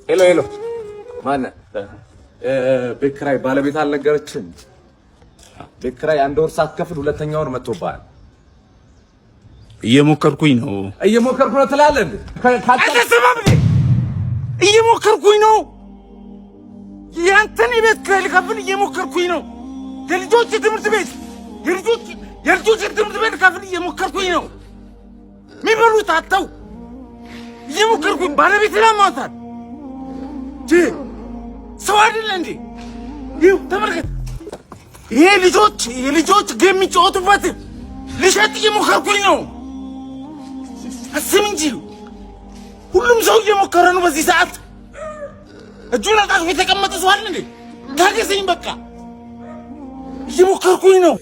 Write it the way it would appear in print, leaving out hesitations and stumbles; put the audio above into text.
Hello hello፣ ማነህ? ቤት ኪራይ ባለቤት አልነገረችም? ቤት ኪራይ አንድ ወር ሳትከፍል ሁለተኛ ወር መጥቶብሃል። እየሞከርኩኝ ነው። እየሞከርኩ ነው ትላለህ እንዴ? አልተሰማም እንዴ? እየሞከርኩኝ ነው። ያንተን የቤት ኪራይ ልከፍል እየሞከርኩኝ ነው። የልጆች ትምህርት ቤት የልጆች ትምህርት ቤት ልከፍል እየሞከርኩኝ ነው። የሚበሉት አጥተው እየሞከርኩኝ፣ ባለቤት ላማታል። ሰው አይደለ እንዴ? ይኸው ተመልከት። ይሄ ልጆች የልጆች game የሚጫወቱበት ልሸጥ እየሞከርኩኝ ነው። አስብ እንጂ፣ ሁሉም ሰው እየሞከረ ነው። በዚህ ሰዓት እጁን አጣጥፎ የተቀመጠ ሰው አለ እንዴ? ታገሰኝ በቃ፣ እየሞከርኩኝ ነው።